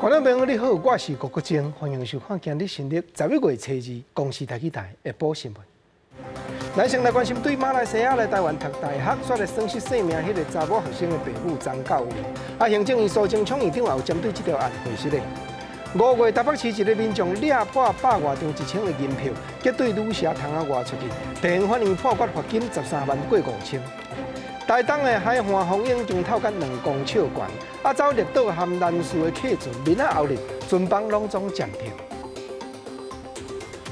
觀眾朋友你好，我是郭國正，歡迎收看今日新曆11月初二公視台語台下晡新聞。咱先來關心對馬來西亞來台灣讀大學，煞來喪失性命彼个查某學生的爸母張教偉。啊，行政院蘇貞昌院長也有針對這條案回釋的。5月台北市一个民眾掠破百外張一千的銀票，結對女社窗仔外出去，地方法院判決罰金13萬過5千。台東的海岸風湧將透甲2公尺懸，啊，走綠島和蘭嶼的客船，明仔後日船班攏總暫停。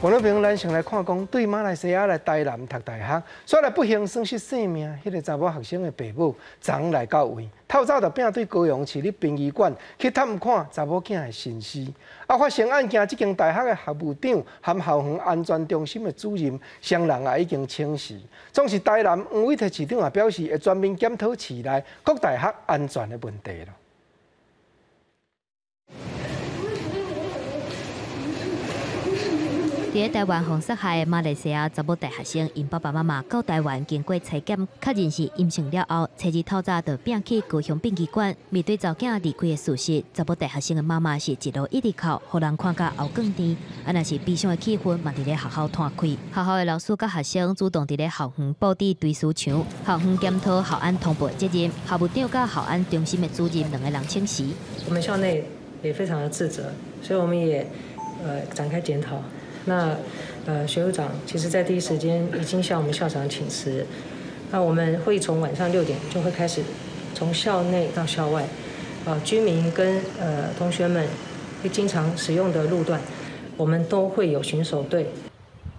觀眾朋友，咱先來看講，對馬來西亞來台南讀大學，煞來不幸喪失性命，彼个查某學生的爸母張來到位，透早就摒對高雄市立殯儀館去探看查某囝的身屍。啊，發生案件這間大學的學務長和校園安全中心的主任，雙人也已經請辭。總是台南黃偉哲市長也表示，會全面檢討市內各大學安全的問題咯。佇台灣予殺害的馬來西亞查某大學生，𪜶爸爸媽媽到台灣經過採檢，確認是陰性了後，初二透早就摒去高雄殯儀館。面對查某囝離開的事實，查某大學生的媽媽是一路一直哭，予人看甲喉囥甜。啊，若是悲傷的氣氛嘛，佇咧學校湠開。學校的老師佮學生主動佇咧校園布置追思牆，校園檢討校安通報責任，校務長佮校安中心的主任兩个人請辭。我們校內也非常的自責，所以我們也展開檢討。那學務長其實在第一時間已經向我們校長請辭。那我們會從晚上6點就會開始，從校內到校外，居民跟同學們會經常使用的路段，我們都會有巡守隊。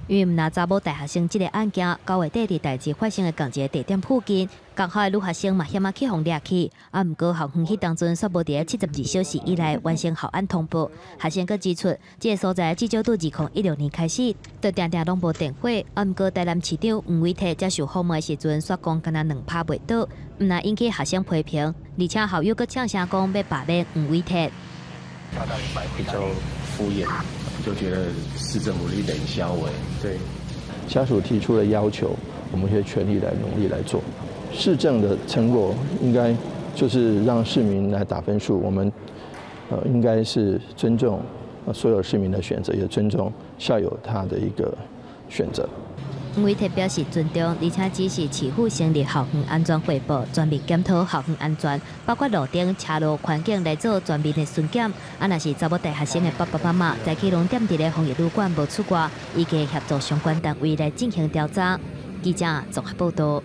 因為毋若查某大學生這个案件，9月底佇代誌發生的仝一个地點附近，仝校的女學生嘛險仔去予掠去。啊，毋過校園彼當陣煞無佇咧72小時以內完成校安通報。學生閣指出，這个所在至少對2016年開始，就定定攏無電火。啊，毋過台南市長黃偉哲接受訪問的時陣，煞講敢若兩拍袂倒，毋若引起學生批評，而且校友閣嗆聲講欲罷免黃偉哲。比較敷衍。就覺得市政府的冷笑話，對家屬提出的要求，我們會全力來努力來做。市政的成果應該就是讓市民來打分數，我們應該是尊重所有市民的選擇，也尊重校友他的一個選擇。黃偉哲表示尊重，而且指示市府成立校園安全會報，全面檢討校園安全，包括路燈、車路環境來做全面的巡檢。啊，若是查某大學生的爸爸媽媽早起攏踮佇咧防疫旅館無出外，伊會協助相關單位來進行調查。記者綜合報道。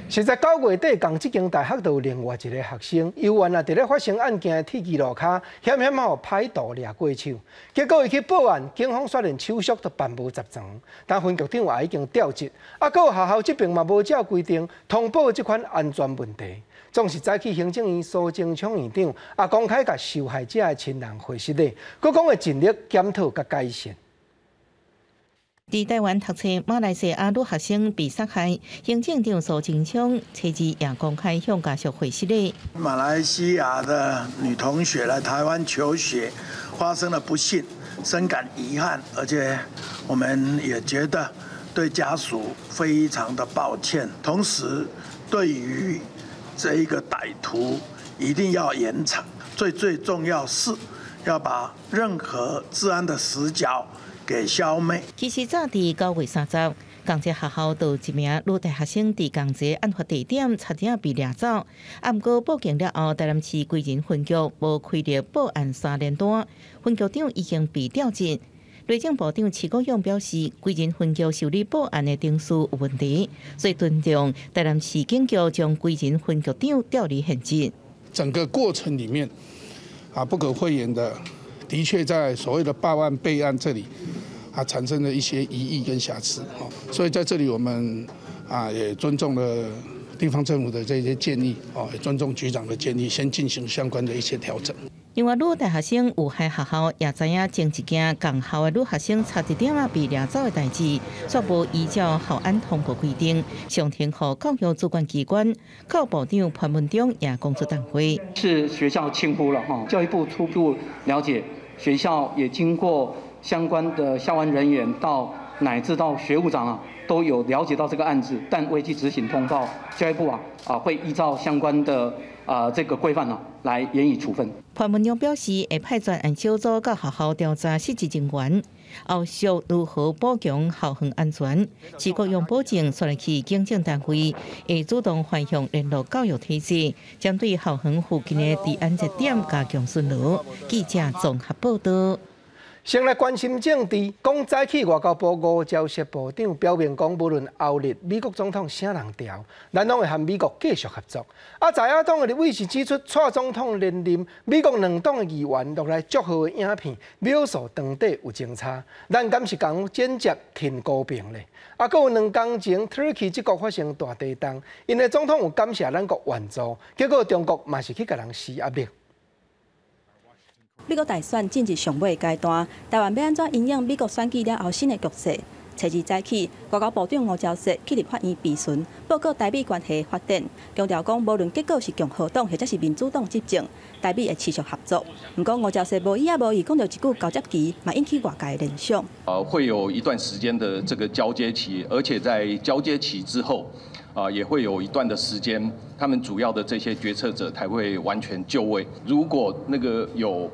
實在9月底，仝這間大學就有另外一个學生，猶原啊，佇咧發生案件的鐵支路跤，險險予歹徒掠過手，結果伊去報案，警方煞連手續都辦無十全，但分局長也已經調職，啊，閣有學校這邊嘛無照規定通報這款安全問題。總是早起行政院蘇貞昌院長也公開共受害者的親人回釋咧，閣講會盡力檢討佮改善。佇台灣讀冊馬來西亞女學生被殺害，行政長蘇貞昌初二也公開向家屬回釋咧。馬來西亞的女同學來台灣求學，發生了不幸，深感遺憾，而且我們也覺得對家屬非常的抱歉。同時，對於這一個歹徒，一定要嚴懲。最最重要是要把任何治安的死角給消滅。其實早佇9月30，仝一學校就有一名女大學生佇仝一個案發地點差點被掠走。啊，毋過報警了後，台南市歸仁分局無開立報案三聯單，分局長已經被調職。內政部長徐國勇表示，歸仁分局受理報案的程序有問題，所以尊重台南市警局將歸仁分局長調離現職。整個過程裡面，啊，不可諱言的，的確在所謂的報案備案這裡，啊，產生了一些疑義跟瑕疵，所以在這裡我們啊也尊重了地方政府的這些建議，哦，也尊重局長的建議，先進行相關的一些調整。另外，女大學生遇害學校也知影前一件仝校的女學生差一點仔被掠走的代誌，煞無依照校安通報規定，上呈予教育主管機關，教部長潘文忠也講出重話。是學校輕忽了哈，教育部初步了解，學校也經過相關的校安人員到乃至到學務長啊，都有了解到這個案子，但未去執行通報，教育部啊會依照相關的這個規範啊來嚴以處分。潘文忠表示，會派專案小組到學校調查失職人員，後續如何保強校園安全，是國用保證，煞來去警政單位會主動反向聯絡教育體制，針對校園附近的治安熱點加強巡邏。記者綜合報道。先來關心政治，講早起外交部吳釗燮部長表明講，無論後日美國總統啥人調，咱攏會和美國繼續合作。啊，在野黨的立委是指出，蔡總統連任，美國兩黨的議員落來祝賀的影片，描述當地有爭差，咱敢是共剪接停高平咧？啊，閣有兩工前，土耳其這國發生大地動，𪜶的總統有感謝咱國援助，結果中國嘛是去共人施壓力。美國大選進入上尾階段，台灣欲按怎因應美國選舉了後新的局勢？初二早起，外交部長吳釗燮去立法院備詢，報告台美關係發展，強調講無論結果是共和黨或者是民主黨執政，台美會持續合作。毋過吳釗燮無意也無意講著一句交接期，嘛引起外界聯想。會有一段時間的這個交接期，而且在交接期之後，也會有一段的時間，他們主要的這些決策者才會完全就位。如果那個有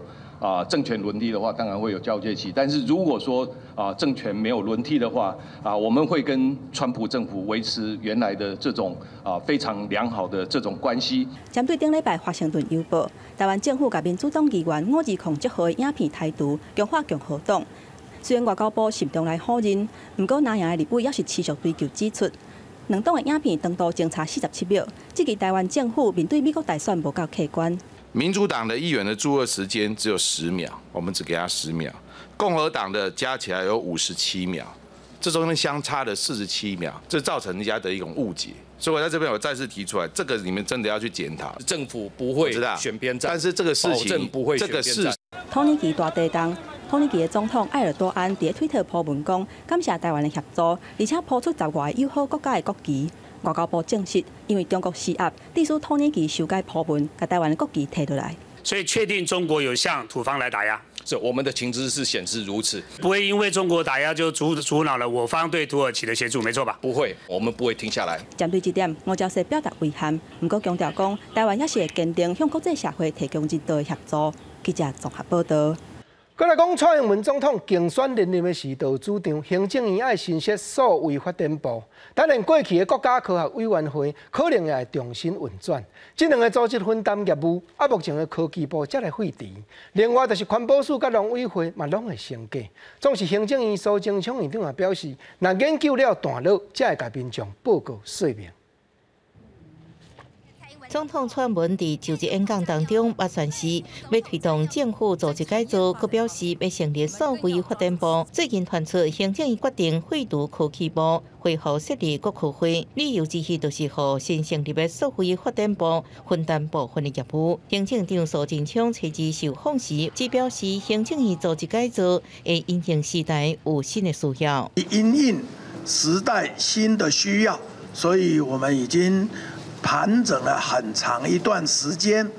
政權輪替的話，當然會有交接期。但是如果說政權沒有輪替的話，我們會跟川普政府維持原來的這種非常良好的這種關係。針對頂禮拜華盛頓郵報，台灣政府共民主黨議員520祝賀的影片台詞，強化共和黨。雖然外交部慎重來否認，毋過藍營的立委猶是持續追究指出，兩黨的影片長度相差47秒，質疑台灣政府面對美國大選無夠客觀。民主黨的議員的祝賀時間只有10秒，我們只給他十秒；共和黨的加起來有57秒，這中間相差了47秒，這造成人家的一種誤解。所以我在這邊我再次提出來，這個你們真的要去檢討。政府不會選邊站，但是這個事情，不會這個事。土耳其大地動，土耳其的總統埃爾多安佇推特 po 文講，感謝台灣的協助，而且拋出十外个友好國家的國旗。外交部證實，因為中國施壓，致使土耳其修改 po 文，共台灣的國旗提落來。所以確定中國有向土方來打壓，是我們的情資是顯示如此，不會因為中國打壓就阻撓了我方對土耳其的協助，沒錯吧？不會，我們不會停下來。針對這點，吳釗燮表達遺憾，毋過強調講，台灣猶是會堅定向國際社會提供人道的協助。記者綜合報道。閣來講，蔡英文總統競選連任的時，就主張行政院愛新設數位發展部，當然過去的國家科學委員會可能會重新運轉。這兩個組織分擔業務，啊，目前的科技部才來廢除。另外就是環保署佮農委會嘛，攏會升格。總是行政院蘇貞昌院長也表示，若研究了段落，才會共民眾報告說明。總統蔡英文佇就職演講當中，嘛宣示欲推動政府組織改造，閣表示欲成立數位發展部。最近傳出行政院決定廢除科技部，恢復設立國科會，理由之一就是予新成立的數位發展部分擔部分的業務。行政長蘇貞昌初二受訪時，只表示行政院組織改造會因應時代有新的需要，因應時代新的需要，所以我們已經盤整了很長一段時間，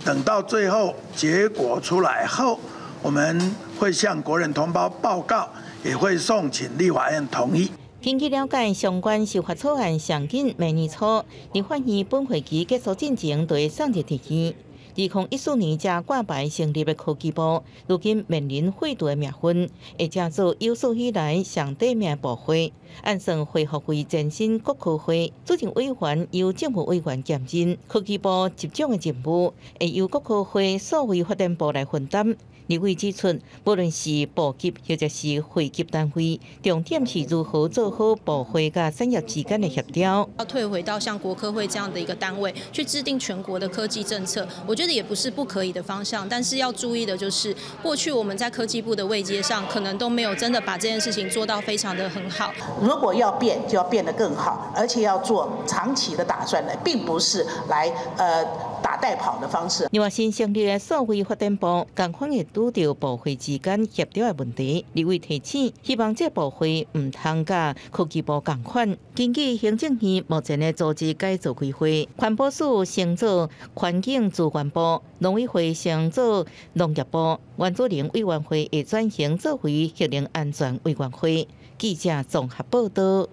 等到最後結果出來後，我們會向國人同胞報告，也會送請立法院同意。根據了解，相關修法草案上緊明年初，立法院本會期結束進前就會送入提議。2014年才掛牌成立的科技部，如今面臨廢除的命運，會成做有史以來上短命部會。按算恢復為前身國科會，主任委員由政務委員兼任，科技部執掌的任務會由國科會數位發展部來分擔。立委指出，無論是部級或者是會級單位，重點是如何做好部會佮產業之間的協調。要退回到像國科會這樣的一個單位，去制定全國的科技政策，我覺得也不是不可以的方向。但是要注意的就是，過去我們在科技部的位階上，可能都沒有真的把這件事情做到非常的很好。如果要變，就要變得更好，而且要做長期的打算的，並不是來打帶跑的方式。另外，新成立的數位發展部，仝款會拄著部會之間協調的問題。立委提醒，希望這部會毋通佮科技部仝款。根據行政院目前的組織改造規劃，環保署升做環境資源部，農委會升做農業部，原子能委員會會轉型做為核能安全委員會。記者綜合報導。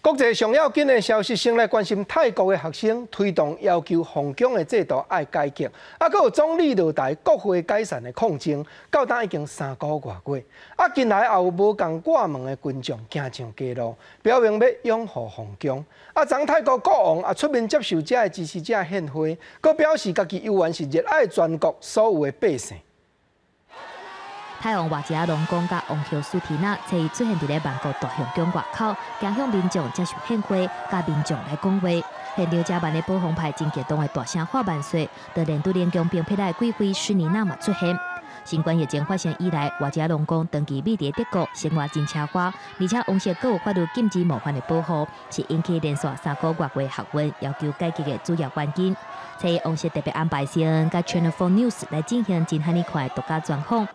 國際上要緊的消息，先來關心泰國的學生推動要求皇宮的制度愛改革，閣有總理落台、國會解散的抗爭，到今已經3個外月。近來也有無仝掛門的群眾行上街路，表明欲擁護皇宮。昨泰國國王也出面接受遮的支持者獻花，閣表示家己猶原是熱愛全國所有的百姓。泰王瓦吉拉隆功佮王后蘇提娜初一出現佇咧曼谷大皇宮外口，行向民眾接受獻花，佮民眾來講話。現場遮萬的保皇派真激動的大聲喊萬歲，就連拄連宮並撇來貴妃施妮娜嘛出現。新冠疫情發生以來，瓦吉拉隆功長期秘佇德國，生活真奢華，而且王室閣有法律禁止冒犯的保護，是引起連續3個外月學運要求改革的主要原因。初一王室特別安排 CNN 佮 Channel 4 News 來進行真罕看的獨家專訪。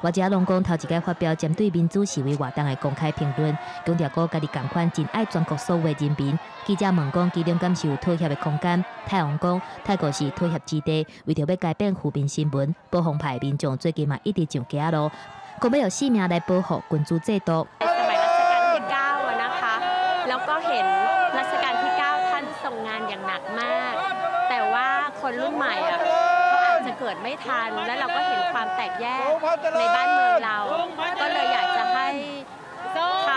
瓦吉拉隆功頭一擺發表針對民主示威活動的公開評論，強調講家己仝款真愛全國所有的人民。記者問講，其中敢是有妥協的空間？泰王講，泰國是妥協之地，為著欲改變負面新聞，保皇派民眾最近嘛一直上街路，講欲用性命來保護君主制度。แล้วก็เห็นรัชกาลที่9ท่านทรงงานอย่างหนักมากแต่ว่าคนรุ่นใหม่อ่ะเขาอาจจะเกิดไม่ทันและเราก็เห็นความแตกแยกในบ้านเมืองเราก็เลยอยากจะให้เขาทร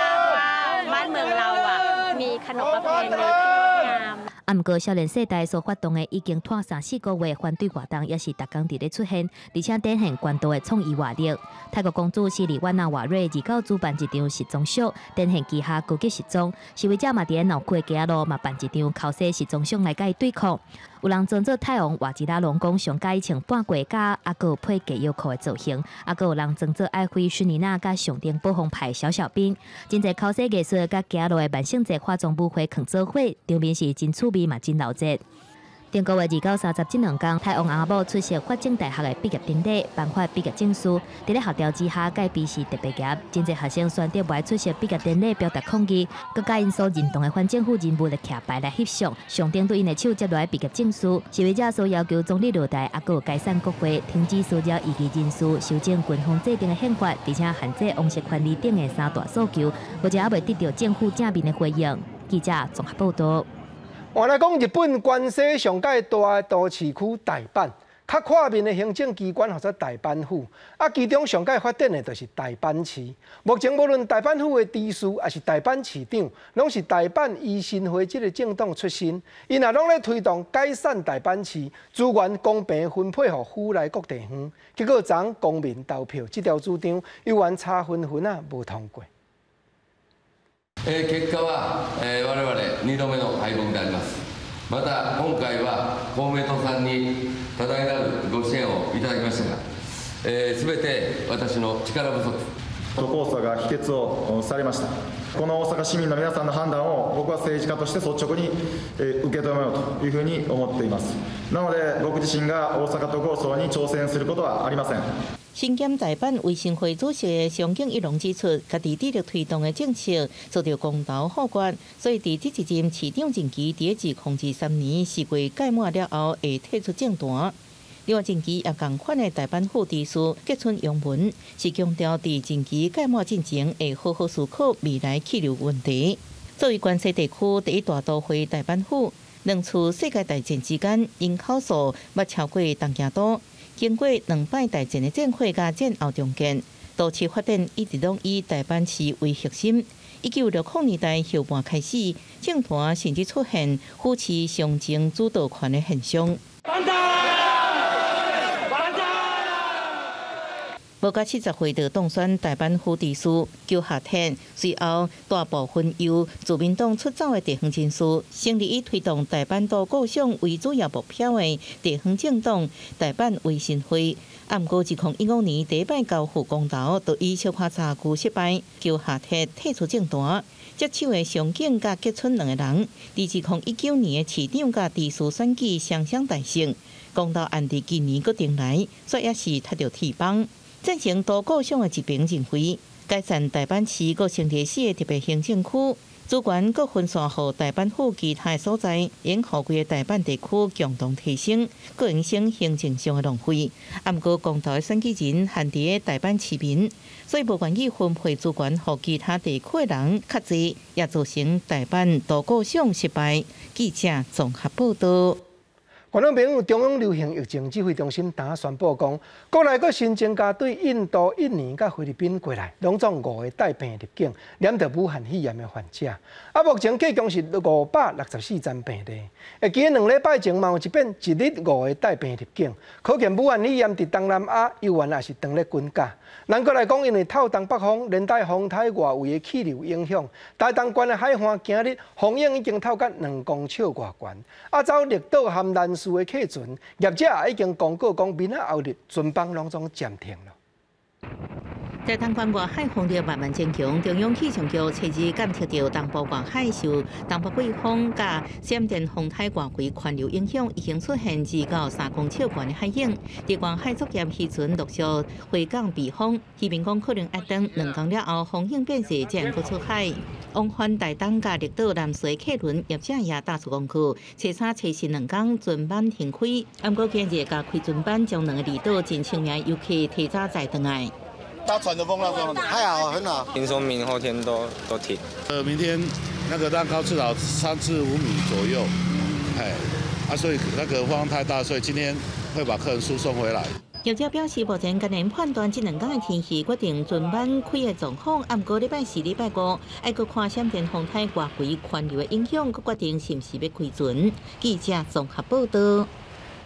าบว่าบ้านเมืองเราอ่ะมีขนบประเพณีที่งดงาม啊，毋過少年世代所發動的已經拖3、4個月反對活動，也是逐工佇咧出現，而且展現高度的創意活力。泰國公主西里萬納瓦瑞29主辦一場時裝秀，展現旗下高級時裝。示威者嘛佇咧鬧區的街仔路嘛辦一場剾洗時裝秀來共伊對抗。有人裝做泰王瓦吉拉隆功上佮意穿半過甲，閣有配假腰褲的造型，閣有人裝做愛妃施妮娜佮上頂保皇派小小兵。真濟剾洗藝術佮街路的萬聖節化妝舞會囥做伙，場面是真趣味嘛，真鬧熱。頂個月29、30這兩工，泰王翁仔某出席法政大學的畢業典禮，頒發畢業證書。佇咧學條之下，戒備是特別嚴，真濟學生選擇無愛出席畢業典禮，表達抗議。閣佮𪜶所認同的反政府人物來徛牌來翕相，象徵對𪜶的手接落來畢業證書。示威者所要求總理落台，閣有解散國會、停止騷擾異議人士、修正軍方制定的憲法，而且限制王室權力等的三大訴求，目前猶未得著政府正面的回應。記者綜合報導。換來講，日本關西上蓋大的都市區大阪，較闊面的行政機關號做大阪府，其中上蓋發展的就是大阪市。目前無論大阪府的知事，抑是大阪市長，攏是大阪維新會這个政黨出身，𪜶也攏咧推動改善大阪市資源公平分配予府內各地方。結果昨公民投票，這條主張猶原差分分仔無通過。結果は我々2度目の敗北であります。また今回は公明党さんに多大なるご支援をいただきましたが、すべて私の力不足。都構想が否決をされました。この大阪市民の皆さんの判断を僕は政治家として率直に受け止めようというふうに思っています。なので僕自身が大阪都構想に挑戦することはありません。身兼大阪維新會主席的松井一郎指出，家己致力推動的政策遭著公投否決，所以佇這一任市長任期佇2023年4月屆滿了後，會退出政壇。另外，任期也仝款的大阪府知事吉村洋文是強調，佇任期屆滿進前會好好思考未來去留問題。作為關西地區第一大都會大阪府，兩次世界大戰之間人口數捌超過東京都。經過兩擺大戰的戰火佮戰後重建，都市發展一直攏以大阪市為核心。1960年代後半開始，政壇甚至出現府市象徵主導權的現象。無到70歲就當選大阪府知事裘夏天，隨後大部分由自民黨出走的地方人士，成立以推動大阪都構想為主要目標的地方政黨大阪維新會，啊，毋過2015年第一擺交付公投，就以小可差距失敗，求下撤退出政壇。接手的上景佮吉春兩個人，佇2019年的市長佮知事選舉雙雙大勝。公投案佇今年閣重來，煞也是踢著鐵枋。贊成都顧賞的一邊認為，解散大阪市閣成立四個特別行政區，資源閣分散予大阪府其他的所在，應予規个大阪地區共同提升，閣影響行政上的浪費。啊，毋過公投的選舉人限佇大阪市民，所以無願意分配資源予其他地區的人較濟，也造成大阪都構想失敗。記者綜合報導。觀眾朋友，中央流行疫情指揮中心今宣布講，國內閣新增加對印度、印尼佮菲律賓過來，攏總五个帶病入境，染著武漢肺炎的患者。啊，目前計共是564人病例。會記2禮拜前嘛有一遍一日五个帶病入境，可見武漢肺炎佇東南亞猶原也是當咧滾價。咱閣來講，因為透東北風連帶風颱外圍的氣流影響，台東縣的海岸今日風湧已經透到2公尺外懸。啊，走綠島和蘭嶼的客船業者也已經公告講，明仔後日船班攏總暫停了。台東縣外海風力慢慢增強，中央氣象局初二監測到東部外海受東北季風佮閃電風颱外圍環流影響，已經出現2到3公尺懸的海湧。佇外海作業漁船陸續回港避風，漁民講可能愛等2工了後風湧變細，才會閣出海。往返台東佮綠島南勢客輪業者也打出公告，初三、初四兩工船班停開。毋過今日共開船班將兩个離島真出名遊客提早載轉來。搭船的風浪還好，很好。聽說明後天都停。明天那個浪高至少3至5米左右，哎，啊，所以那個風浪太大，所以今天會把客人輸送回來。業者表示，目前艱難判斷這兩工的天氣決定船班開的狀況。毋過禮拜四、禮拜五，愛閣看閃電風颱外圍環流的影響，閣決定是毋是欲開船。記者綜合報導。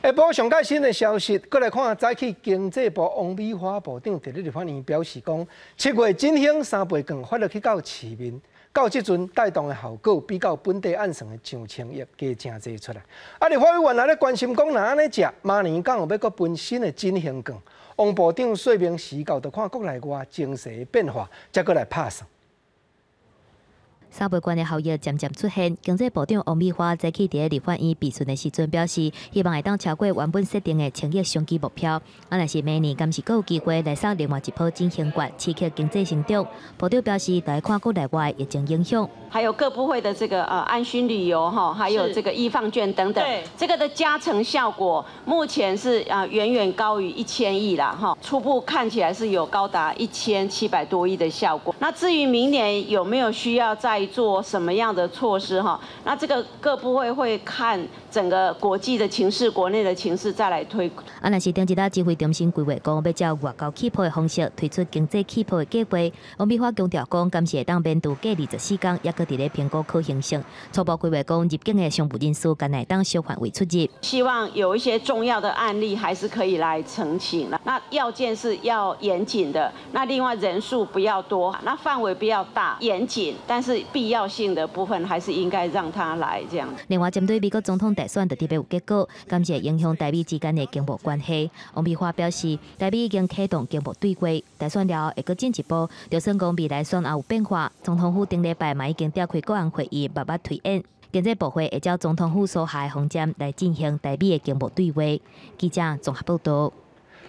下晡上蓋新的消息，閣來看早起經濟部王美花部長佇咧立法院表示講，7月振興三倍券發落去到市民，到這陣帶動的效果比較本底按算的上千億加誠濟出來。啊，立法委員也咧關心講，若按呢食，明年敢有欲閣分新的振興券？王部長說明時到，就看國內外情勢的變化，才閣來拍算。三倍券的效益漸漸出現，經濟部長王美花早起佇咧立法院備詢的時陣表示，希望會當超過原本設定的千億上基目標。啊，若是明年敢是閣有機會來送另外一波振興券，刺激經濟成長。部長表示，著愛看國內外疫情影響，還有各部會的這個安心旅遊哈，還有這個藝放券等等，這個的加成效果目前是啊遠遠高於1000億啦哈，初步看起來是有高達1700多億的效果。那至於明年有沒有需要再做什麼樣的措施哈？那這個各部會會看整個國際的情勢、國內的情勢再來推。啊，若是頂一下指揮中心規劃講，欲照外交氣泡的方式推出經濟氣泡的計劃。王美花強調講，敢是會當免拄隔24工，猶閣佇咧評估可行性。初步規劃講，入境的商務人士敢會當小範圍出入。希望有一些重要的案例還是可以來呈請。那要件是要嚴謹的，那另外人數不要多，那範圍不要大，嚴謹，但是必要性的部分還是應該讓他來這樣。另外，針對美國總統大選就特別有結果，敢是會影響台美之間的經貿關係。王美花表示，台美已經啟動經貿對話，大選了後會閣進一步，就算講未來選後有變化，總統府頂禮拜嘛已經召開國安會議，慢慢推演。經濟部會會照總統府所下的方針來進行台美的經貿對話。記者綜合報導。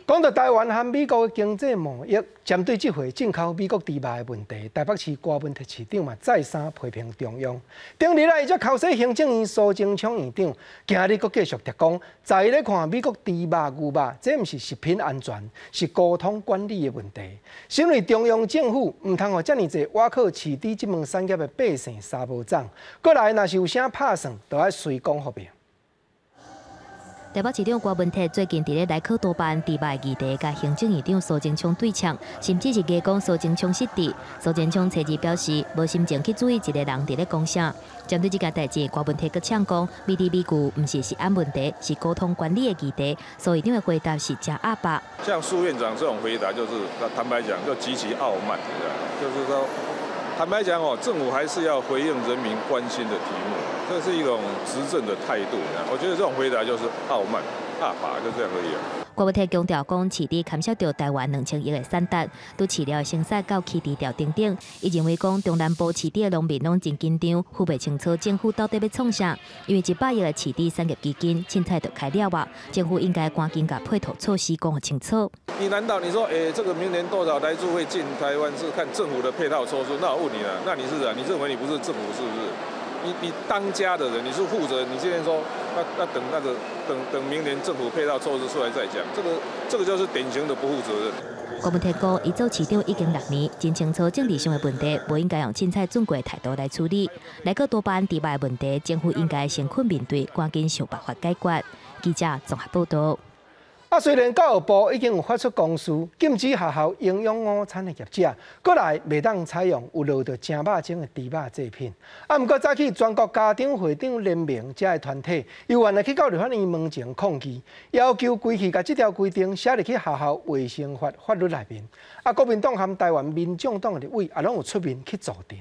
講到台灣和美國的經濟貿易，針對這回進口美國豬肉的問題，台北市柯文哲市長嘛再三批評中央。頂日來，伊才剾洗行政院蘇貞昌院長，今日閣繼續提講，在咧看美國豬肉、牛肉，這毋是食品安全，是溝通管理的問題。身為中央政府，毋通予遮爾濟倚靠飼豬這門產業的百姓三無長。閣來，若是有啥拍算，就愛隨講予明。台北市長柯文哲最近佇咧內科督辦豬肉議題，共行政院長蘇貞昌對嗆，甚至是加講蘇貞昌失職。蘇貞昌初二表示，無心情去注意一个人佇咧講啥。針對這件代誌，柯文哲閣嗆講，美豬美牛毋是食安問題，是溝通管理的議題。蘇院長的回答是誠鴨霸。像蘇院長這種回答，就是坦白講，就極其傲慢，就是說，坦白講哦，政府還是要回應人民關心的題目，這是一種執政的態度。我覺得這種回答就是傲慢。鴨吧，就這樣而已啊。郭文泰強調講，飼豬牽涉著台灣2000億的產值，對飼料的生產到起豬調等等。伊認為講，中南部飼豬的農民攏真緊張，分袂清楚政府到底欲創啥。因為100億的飼豬產業基金，凊彩就開了啊，政府應該趕緊共配套措施講予清楚。你難道你說，這個明年多少萊豬會進台灣，是看政府的配套措施？那我問你了，那你是啥？你認為你不是政府是不是？你當家的人，你是負責，你今天說，那等那個等等明年政府配套措施出來再講，這個就是典型的不負責任。郭文泰講，伊做市長已經6年，真清楚政治上的問題，無應該用凊彩準過的態度來處理。來個多巴胺豬肉的問題，政府應該誠懇面對，趕緊想辦法解決。記者綜合報道。啊，雖然教育部已經有發出公示，禁止學校營養午餐的業者，閣來袂當採用有落著正肉精的豬肉製品。啊，毋過早起全國家長會長聯盟這个團體，猶原來去到立法院門前抗議，要求規氣共這條規定寫入去學校衛生法法律內面。啊，國民黨和台灣民眾黨的立委也攏有出面去助陣。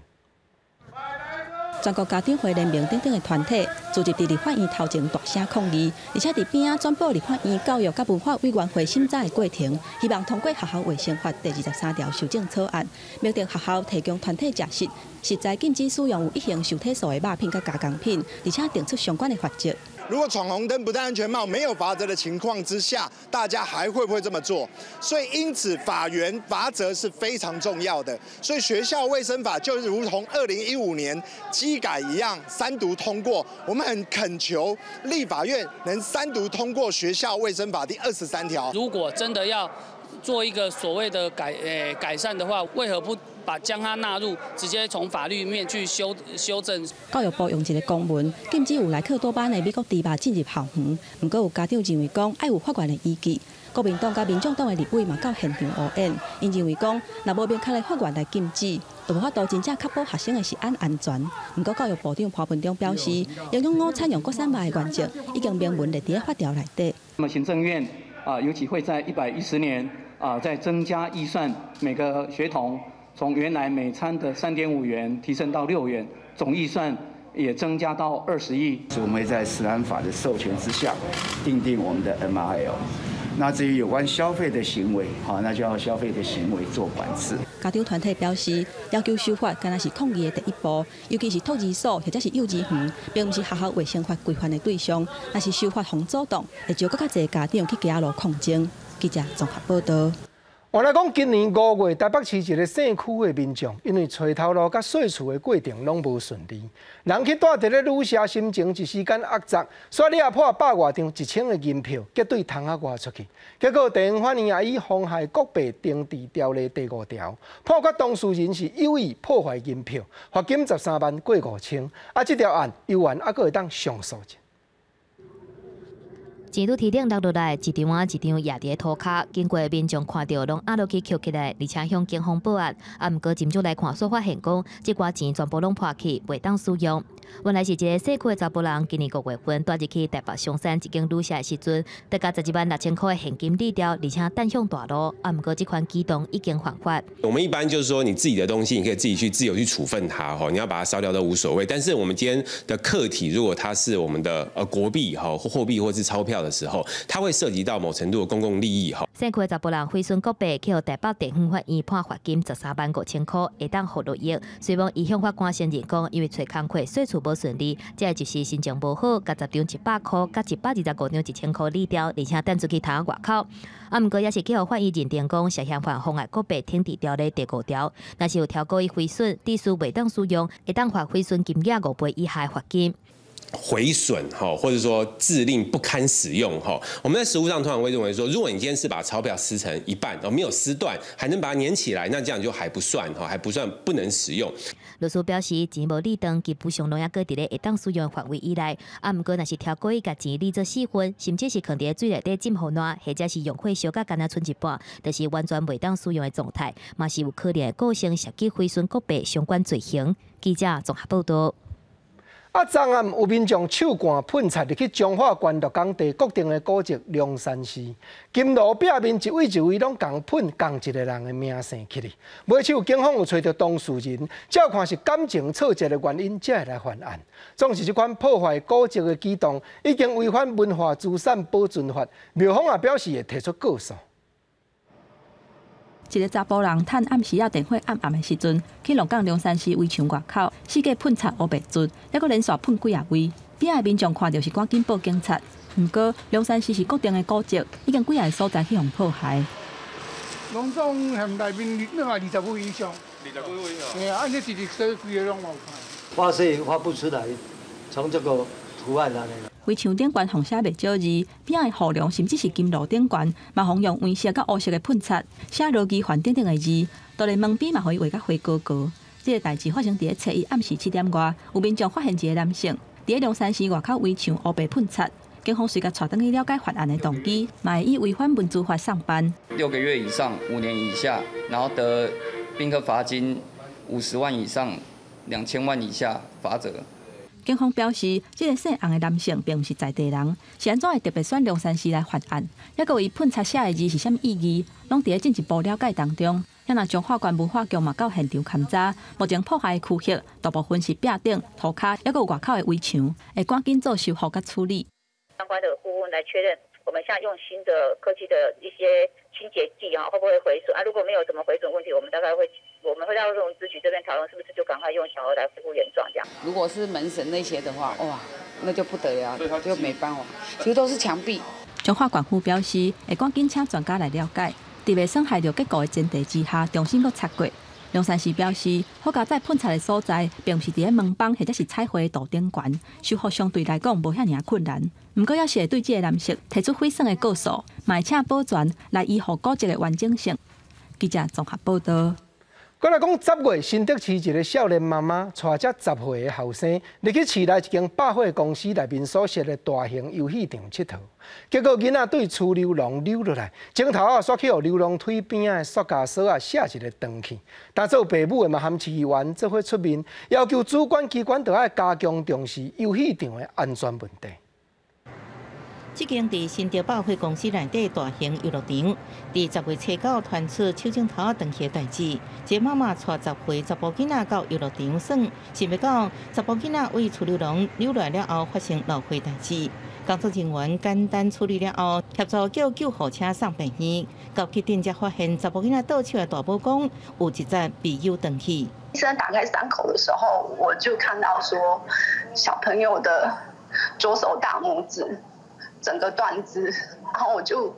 全國家長會聯盟等等的團體，聚集佇立法院頭前大聲抗議，而且佇邊仔轉播立法院教育佮文化委員會審查的過程，希望通過學校衛生法第23條修正草案，明定學校提供團體食食，實在禁止使用有乙型受體素的肉品佮加工品，而且定出相關的罰則。如果闖紅燈不戴安全帽，沒有罰則的情況之下，大家還會不會這麼做？所以因此法源罰則是非常重要的。所以學校衛生法就如同2015年基改一樣，三讀通過。我們很懇求立法院能三讀通過學校衛生法第23條。如果真的要做一個所謂的改善的話，為何不把將它納入，直接從法律面去修正？教育部用一個公文禁止有萊克多巴胺的美國豬肉進入校園，毋過有家長認為講愛有法源的依據。國民黨佮民眾黨的立委嘛到現場烏演，𪜶認為講，若無明確的法源來禁止，就無法度真正確保學生的食安安全。毋過教育部長潘文忠表示，營養午餐用國產肉的原則已經明文列佇法條內底。那麼行政院啊，尤其會在110年啊，再增加預算，每個學童從原來每餐的3.5元提升到6元，總預算也增加到20億。我們會在食安法的授權之下，訂定我們的 MRL。那至於有關消費的行為，好，那就要消費的行為做管制。家長團體表示，要求修法，敢若是抗議的第一步，尤其是托兒所或者是幼稚園，並毋是學校衛生法規範的對象。若是修法予阻擋，會招閣較濟家長去街路抗爭。記者綜合報道。原來講，今年5月，台北市一个姓區的民眾，因為揣頭路佮稅厝的過程攏無順利，人去蹛佇咧旅社，心情一時間壓抑，煞掠破百外張1000的銀票，結對窗仔外出去。結果地方法院也以妨害國幣懲治條例第5條，判決當事人是有意破壞銀票，罰金13萬過5千。啊，這條案猶原猶閣會當上訴。錢拄天頂落落來，一張仔一張壓佇塗跤，經過民眾看著攏壓落去抾起來，而且向警方報案。啊，毋過斟酌來看，煞發現講，這寡錢全部攏破去，袂當使用。原來是一个姓區的查埔人，今年5月份蹛入去台北松山一間旅社的時陣，得共12萬6千箍的現金離掉，而且擲向大路。啊，毋過這款舉動已經犯法。我們一般就是說，你自己的東西，你可以自己去自由去處分它，吼，你要把它燒掉都無所謂。但是我們今天的客體，如果它是我們的國幣、哈貨幣或是鈔票的時候，它會涉及到某程度的公共利益，哈。姓區的查埔人毀損國幣，去予台北地方法院判罰金13萬5千箍，會當予落役。雖罔伊向法官承認講，因為揣工課稅厝無順利，這就是心情無好，共10張100箍，佮125張1000箍離掉，而且擲出去窗外口。啊，毋過也是去予法院認定講，涉嫌犯妨礙國幣懲治條例第5條，若是有超過伊毀損，致使袂當使用，會當罰毀損金額5倍以下罰金。毀損哈，或者說致令不堪使用哈，我們在實務上通常會認為說，如果你今天是把鈔票撕成一半，哦，沒有撕斷，還能把它粘起來，那這樣就還不算哈，還不算不能使用。律師表示，錢無理斷，基本上攏猶閣佇咧會當使用範圍以內。啊，毋過若是超過伊共錢理做四份，甚至是囥佇咧水內底浸予爛，或者是用火燒甲干焦賰一半，就是完全袂當使用的狀態，嘛是有可能會構成涉及毀損國幣相關罪行。記者綜合報道。啊，昨暗有民众手掼噴漆入去彰化縣鹿港地國定的古蹟龍山寺，金爐壁面一位一位攏共噴仝一个人的名姓起去。尾手警方有揣著當事人，照看是感情挫折的原因，才會來犯案。總是這款破壞古蹟的舉動，已經違反文化資產保存法，廟方也表示會提出告訴。一个查埔人趁暗時仔電火暗暗的時陣，去鹿港龍山寺圍牆外口，四界噴漆烏白漆，猶閣連續噴幾仔位。邊仔的民眾看著是趕緊報警察。毋過龍山寺是國定的古蹟，已經幾仔个所在去予破壞。攏總嫌內面兩百20位以上。20幾位哦。嘿啊，按呢一直洗規个攏無看。畫是畫不出來，從這個圖案來。圍牆頂懸予寫袂少字，邊仔的護梁甚至是金爐頂懸，嘛予用黃色佮烏色的噴漆寫羅基環等等的字，就連門邊嘛予伊畫甲花高高。這个代誌發生佇咧初一暗時7點外，有民眾發現一个男性佇咧龍山寺外口圍牆烏白噴漆，警方隨共帶轉去了解犯案的動機，嘛會以違反文資法送辦。6個月以上5年以下，然後得併科罰金50萬以上2000萬以下罰則。警方表示，這个姓洪的男性並毋是在地人，是按怎會特別選龍山寺來犯案？猶閣伊噴漆寫的字是啥物意義？攏佇咧進一步了解當中。遐若彰化縣文化局嘛到現場勘查，目前破壞的區域大部分是壁頂、塗跤，猶閣有外口的圍牆，會趕緊做修復佮處理。相關的顧問來確認，我們現在用新的科技的一些清潔劑啊，會不會毀損啊？如果沒有什麼毀損問題，我們大概會我們會到這種諮詢這邊討論，是不是就趕快用小額來恢復原狀這樣。如果是門神那些的話，哇，那就不得了，就沒辦法，其實都是牆壁。彰化縣府表示，會趕緊請專家來了解，佇袂損害著結構的前提之下，重新閣擦過。龍山寺表示，好佳哉噴漆的所在，並毋是佇咧門枋或者是彩繪的圖頂懸，修復相對來講無遐爾仔困難。毋過，猶是會對這个男性提出毀損的告訴，嘛會請保全來維護古蹟的完整性。記者綜合報導。閣來講，10月新竹市一个少年媽媽帶遮10歲的後生入去市內一間百貨公司內面所設的大型遊戲場𨑨迌，結果囡仔對儲溜廊溜落來，前頭仔煞去予溜廊腿邊仔的塑膠索仔卸一个斷去。當做爸母的嘛含市議員做伙出面，要求主管機關著愛加強重視遊戲場的安全問題。這間佇新竹百貨公司內底大型遊樂場，佇10月初九傳出手指頭斷去的代誌。一个媽媽帶10歲查埔囡仔到遊樂場耍，想袂到查埔囡仔對儲溜廊溜落來了後發生落血代誌。工作人員簡單處理了後，協助叫救護車送病院。到急診才發現查埔囡仔倒手的大拇公有一節被扭斷去。醫生打開傷口的時候，我就看到說小朋友的左手大拇指整個斷肢，然後我就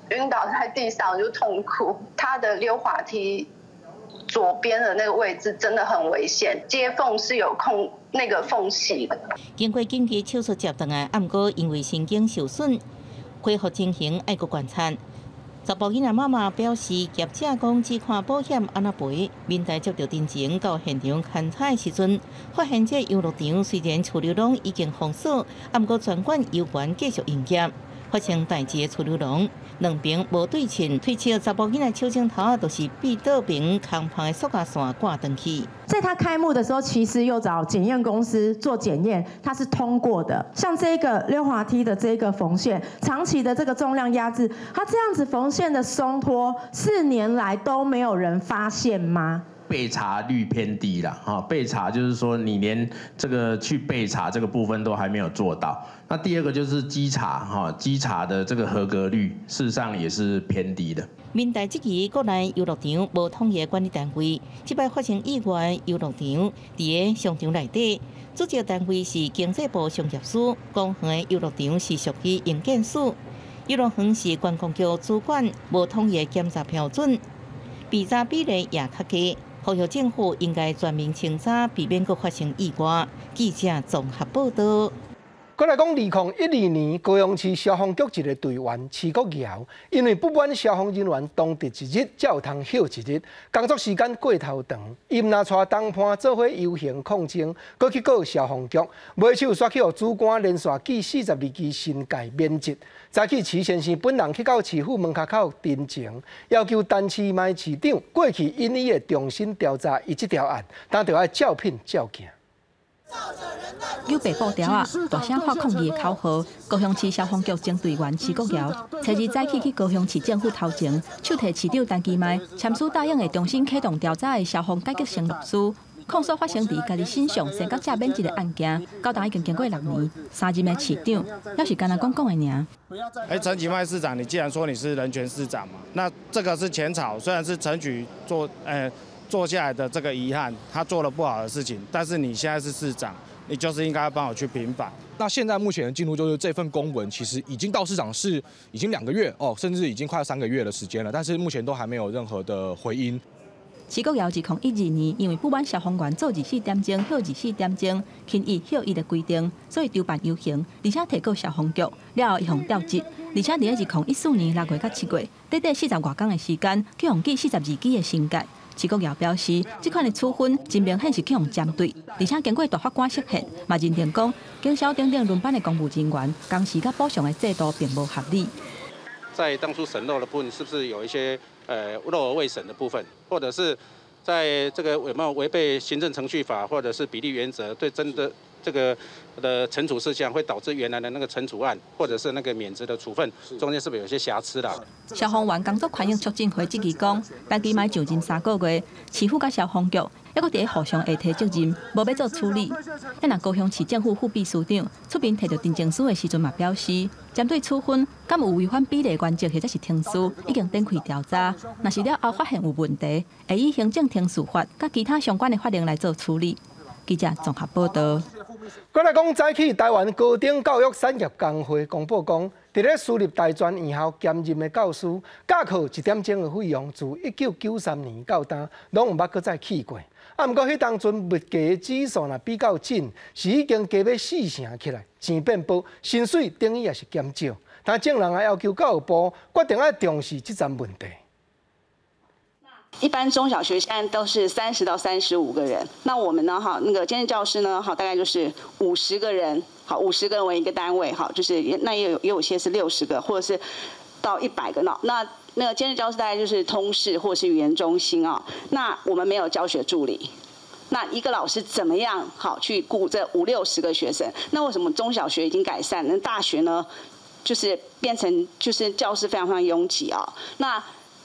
暈倒在地上，就痛哭。他的溜滑梯左邊的那個位置真的很危險，接縫是有空那個縫隙的。經過緊急手術接轉來，毋過因為神經受損，恢復情形愛閣觀察。查埔囡仔媽媽表示，業者講只看保險按怎賠。民代接著偵情到現場勘查的時陣，發現這遊樂場雖然儲溜廊已經封鎖，毋過全館猶原繼續營業。發生代誌的儲溜廊兩邊無對稱，推測查埔囡仔手指頭就是被倒爿空縫的塑膠線割斷去。在他開幕的時候，其實又找檢驗公司做檢驗，它是通過的。像這個溜滑梯的這個縫線，長期的這個重量壓制，它這樣子縫線的鬆脫，4年來都沒有人發現嗎？備查率偏低啦，哈，備查就是說你連這個去備查這個部分都還沒有做到。那第二個就是稽查，哈，稽查的這個合格率，事實上也是偏低的。民代質疑國內遊樂場無統一管理單位，這擺發生意外遊樂場佇个商場內底，主責單位是經濟部商業司，公園的遊樂場是屬於營建署，遊樂園是觀光局主管，無統一檢查標準，備查比例也較低。呼籲政府應該全面清查，避免閣發生意外。記者綜合報導。閣來講，2012年高雄市消防局一个隊員徐國堯，因為不滿消防人員當值一日才有通歇一日，工作時間過頭長，伊毋但帶同伴做伙遊行抗爭，閣去告消防局，尾手煞去予主管連續記42支申誡免職。早起徐先生本人去到市府門口陳情，要求陳市邁市長過去允伊會重新調查伊這條案，但著愛照片照鏡。扭白布條仔，大聲喊抗議的口號。高雄市消防局前隊員徐國堯，初二早起去高雄市政府頭前，手提市長陳其邁簽署答應會重新啟動調查的消防改革承諾書，控訴發生佇家己身上升到這免職的案件，到今已經經過6年，3任的市長，猶是干焦講講的爾。欸，陳其邁市長，你既然說你是人權市長嘛，那這個是前朝，雖然是陳菊做下來的這個遺憾，他做了不好的事情，但是你現在是市長，你就是應該幫我去平反。那現在目前的進度就是這份公文其實已經到市長室已經2個月哦，甚至已經快要3個月的時間了，但是目前都還沒有任何的回音。徐國堯2012年因為不滿消防員做24點鐘、歇24點鐘、輕逸歇逸的規定，所以籌辦遊行，而且提告消防局，了後伊予調職，而且佇2014年6月佮7月，短短40外工的時間，去予記42支的懲戒。徐國堯表示，這款的處分真明顯是去予針對，而且經過大法官釋憲，嘛認定講，警消等等輪班的公務人員工時佮補償的制度並無合理。在當初審漏的部分，是不是有一些漏而未審的部分，或者是在這個有沒有違背行政程序法或者是比例原則，對真的這個的懲處事項會導致原來的那個懲處案或者是那個免職的處分，中間是不是有些瑕疵啦？消防員工作權益促進會質疑講，陳其邁上任3個月，市府佮消防局猶閣佇咧互相下推責任，無欲做處理。若高雄市政府副秘書長出面提著陳情書的時陣嘛表示，針對處分敢有違反比例原則或者是程序，已經展開調查。若是了後發現有問題，會以行政程序法佮其他相關的法令來做處理。記者綜合報道。過來講，早起台灣高等教育產業工會公布講，佇咧私立大專院校兼任的教師，教課一點鐘的費用，自1993年到今，攏毋捌閣再起過。啊，毋過彼當陣物價指數若比較緊，是已經加欲4成起來，錢變薄，薪水等於也是減少。但眾人也要求教育部決定愛重視這層問題。一般中小學現在都是30到35個人，那我們呢？哈，那個兼任教師呢？哈，大概就是50個人，好，50個人為一個單位，哈，就是那也有些是60個，或者是到100個呢。那個兼任教師大概就是通識或是語言中心啊。那我們沒有教學助理，那一個老師怎麼樣好去顧這50、60個學生？那為什麼中小學已經改善，那大學呢，就是變成就是教師非常非常擁擠啊？那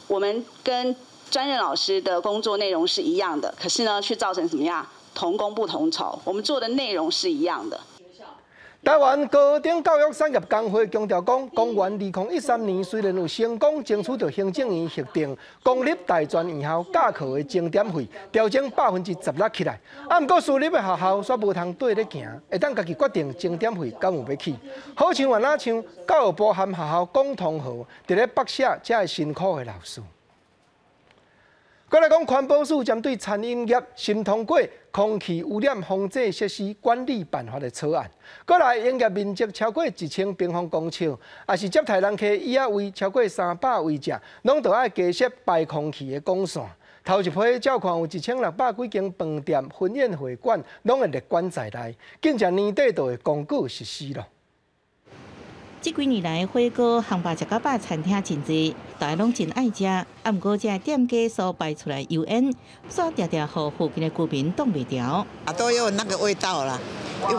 我們跟專任老師的工作內容是一樣的，可是呢，卻造成什麼樣？同工不同酬。我們做的內容是一樣的。台灣高等教育產業工會強調講，公元2013年雖然有成功爭取到行政院核定公立大專院校教課的鐘點費調整16%起來，啊，毋過私立的學校煞無通綴咧行，會當家己決定鐘點費敢有欲起。好像按怎像教育部和學校講通和，佇咧剝削這个辛苦的老師。過來講，環保署針對餐飲業新通過空氣污染防治設施管理辦法的草案。過來營業面積超過1000平方公尺，抑是接待人客椅仔位超過300位者，攏著愛加設排空氣的管線。頭一批照看有1600幾間飯店、婚宴會館，攏會列管在內。緊接年底就會公告實施囉。這幾年來，火鍋、烘肉食到飽餐廳真濟，大家攏真愛食。啊，毋過這店家所排出來油煙，煞定定予附近的居民擋袂牢。啊，都有那個味道啦，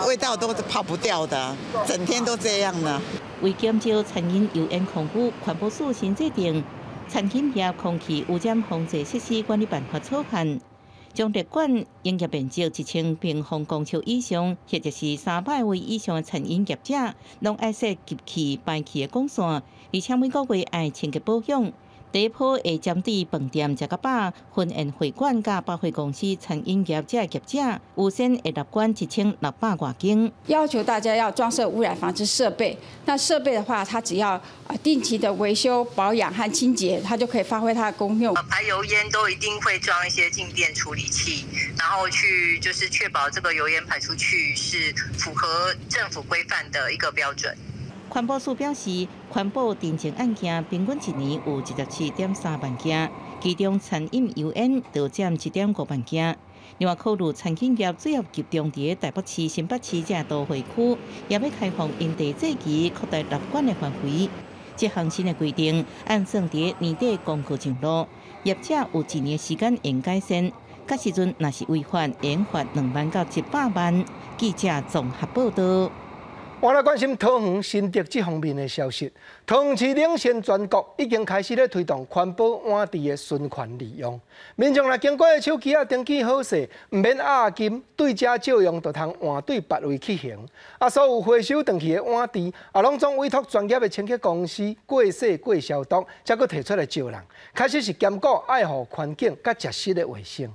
味道都是跑不掉的，整天都這樣的。為減少餐飲油煙空污，環保署新制定餐飲業空氣污染防治設施管理辦法草案。將列管營業面積1000平方公尺以上，或者是300位以上的餐飲業者，攏愛設集氣排氣的管線，而且每個月愛清潔保養。第一波會針對飯店、食到飽、婚宴會館佮百貨公司餐飲業者業者，優先會納管1600外間。要求大家要裝設污染防治設備。那設備的話，它只要定期的維修、保養和清潔，它就可以發揮它的功用。排油煙都一定會裝一些靜電處理器，然後去就是確保這個油煙排出去是符合政府規範的一個標準。環保署表示，環保認證案件平均一年有27.3萬件，其中餐飲油煙就佔1.5萬件。另外，考慮餐飲業主要集中佇台北市、新北市這都會區，也欲開放因地制宜擴大納管的範圍。這項新的規定按算佇年底公告上路，業者有一年時間用改善。彼時陣若是違反，會罰2萬到100萬。記者綜合報道。我來關心桃園新竹這方面的消息。桃園市領先全國，已經開始咧推動環保碗池的循環利用。民眾若經過手機仔登記好勢，毋免押金，對遮借用就通換對別位去還。啊，所有回收轉去的碗池，也攏總委託專業的清潔公司過洗過消毒，才閣提出來招人。確實是兼顧愛護環境佮食食的衛生。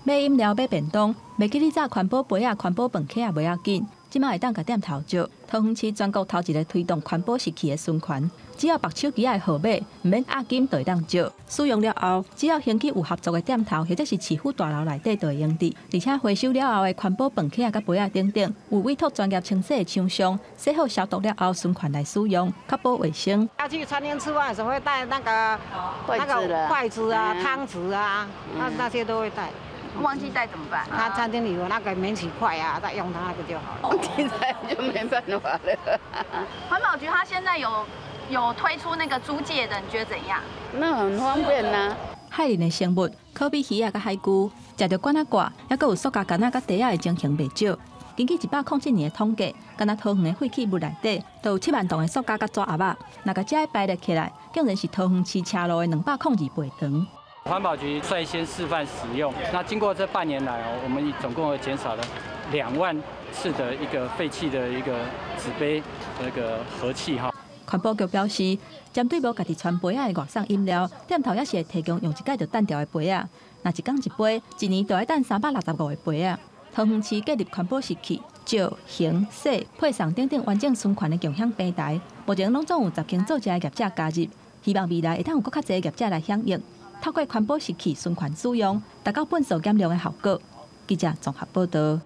買飲料、買便當，袂記得紮環保杯仔、環保飯盒也袂要緊。這馬會當共店頭借，桃園市全國頭一个推動環保食器的循環，只要縛手機仔的號碼，毋免押金就會當借。使用了後，只要還去有合作的店頭或者是市府大樓內底就會用得。而且回收了後的環保飯盒仔佮杯仔等等，有委託專業清洗的廠商，洗好消毒了後循環來使用，確保衛生。要去餐廳吃飯的時候會帶那個筷子啊、湯匙啊，那些都會帶。忘記帶怎麼辦？他餐廳裡有那個免洗筷啊，再用他那個就好了。忘記帶就沒辦法了。環保局他現在有推出那個租借的，你覺得怎樣？那很方便啊。海裡的生物，可比魚仔佮海龜，食著管仔掛，猶閣有塑膠桿仔佮袋仔的情形袂少。根據107年的統計，干焦桃園的廢棄物內底，就有7萬噸的塑膠佮紙盒仔，若共這个排列起來，竟然是桃園市車路的202倍長。環保局率先示範使用，那經過這半年來哦，我們總共減少了2萬次的一個廢棄的一個紙杯那個盒器哈。環保局表示，針對無家己穿杯仔的外送飲料，店頭也是會提供用一擺就擲掉的杯仔。若一工一杯，一年就愛擲365個杯仔。桃園市建立環保食器、借、還、洗、配送等等完整循環的共享平台，目前攏總有10間做食的業者加入，希望未來會當有閣較濟業者來響應。透過環保食器循環使用，達到糞掃減量的效果。記者綜合報道。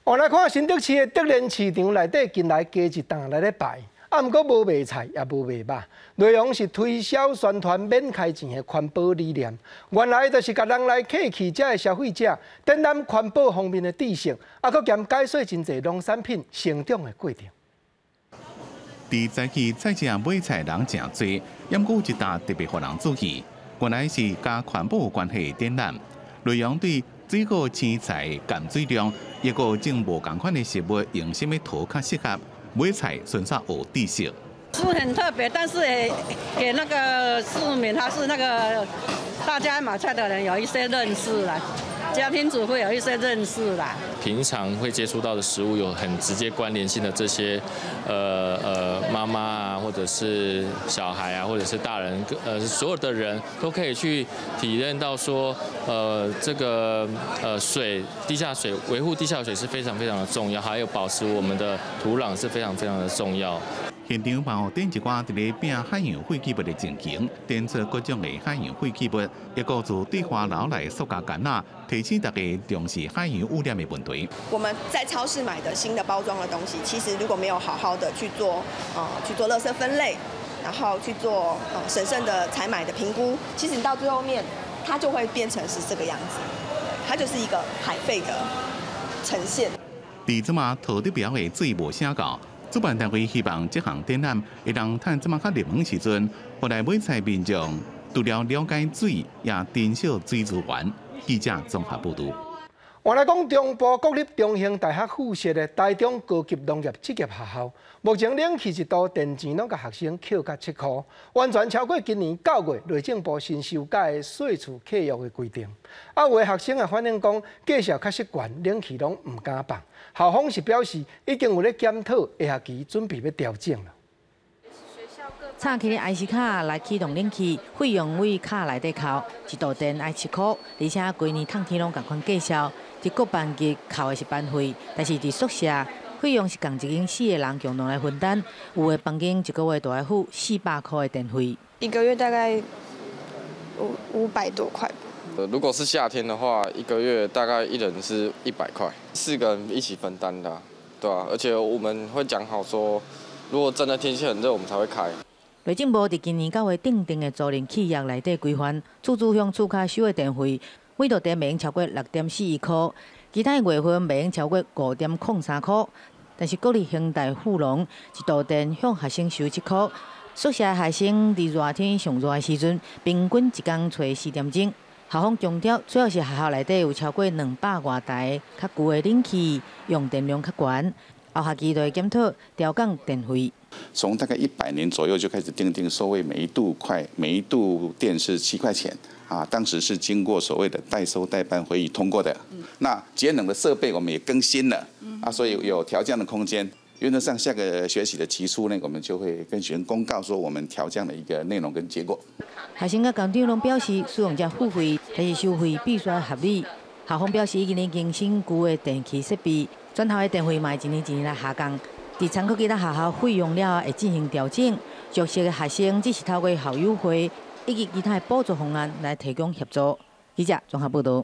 我來看新竹市的德連市場內底，近來加一檔來咧擺，啊，毋過無賣菜，也無賣肉，內容是推銷宣傳免開錢的環保理念。原來就是共人來客氣，遮的消費者，展覽環保方面的知識，啊，閣兼解說真濟農產品成長的過程。佇早起菜市場買菜人誠濟，毋過有一檔特別予人注意。原來是佮環保有關係的展覽，內容對水果、青菜含水量，抑閣種無仝款的食物，用啥物土較適合，買菜順煞學知識。是很特別，但是也給那個市民，他是那個大家買菜的人有一些認識啦，家庭主婦有一些認識啦。平常會接觸到的食物有很直接關聯性的這些，媽媽啊，或者是小孩啊，或者是大人，所有的人都可以去體驗到說，這個水，地下水維護地下水是非常非常的重要，還有保持我們的土壤是非常非常的重要。現場嘛有展一寡佇咧拚海洋廢棄物的情形，展出各種的海洋廢棄物，抑閣自對花樓來塑膠桿仔，提醒大家重視海洋污染的問題。我們在超市買的新的包裝的東西，其實如果沒有好好的去做，去做垃圾分類，然後去做審慎的採買的評估，其實你到最後面，它就會變成是這個樣子，它就是一個海廢的呈現。佇這馬桃竹苗的水無啥夠。主辦單位希望這項展覽會當趁這馬較熱門時陣，予來買菜民眾除了了解水，也珍惜水資源。記者綜合報導。換來講，中部國立中興大學附設的台中高級農業職業學校，目前冷氣一度電錢攏共學生扣甲7箍，完全超過今年9月內政部新修改的稅厝契約的規定。啊，有的學生也反映講，價數確實懸，冷氣攏毋敢放。校方是表示已經有咧檢討，下學期準備欲調整了。插起 IC 卡來啟動冷氣，費用對卡內底扣，一度電愛7箍，而且規年透天攏仝款價數。佇各班級扣的是班費，但是佇宿舍費用是仝一間4個人共同來分擔，有的房間一個月就愛付400箍的電費。一個月大概500多塊。如果是夏天的話，一個月大概一人是100塊，4個人一起分擔的，對啊，而且我們會講好說，如果真的天氣很熱，我們才會開。內政部佇今年9月訂定的租賃契約內底規範，厝主向厝跤收的電費，每度電袂用超過6.41箍，其他月份袂用超過5.03箍。但是國立興大附農一度電向學生收7箍，宿舍學生佇熱天上熱的時陣，平均一工揣4點鐘。校方強調，主要是學校內底有超過200外台較舊的冷氣，用電量較懸。後學期就會檢討調降電費。從大概100年左右就開始訂定收費，每一度電是7塊錢啊。當時是經過所謂的代收代辦會議通過的。那節能的設備我們也更新了啊，所以有調降的空間。原則上下個學期的期初呢，我們就會跟學生公告說我們調降的一個內容跟結果。學生佮家長攏表示，使用者付費，但是收費必須合理。校方表示，已經更新舊的電器設備，全校的電費嘛會一年一年來下降。佇參考其他學校費用了後，會進行調整。弱勢的學生只是透過校友會以及其他的補助方案來提供協助。記者綜合報道。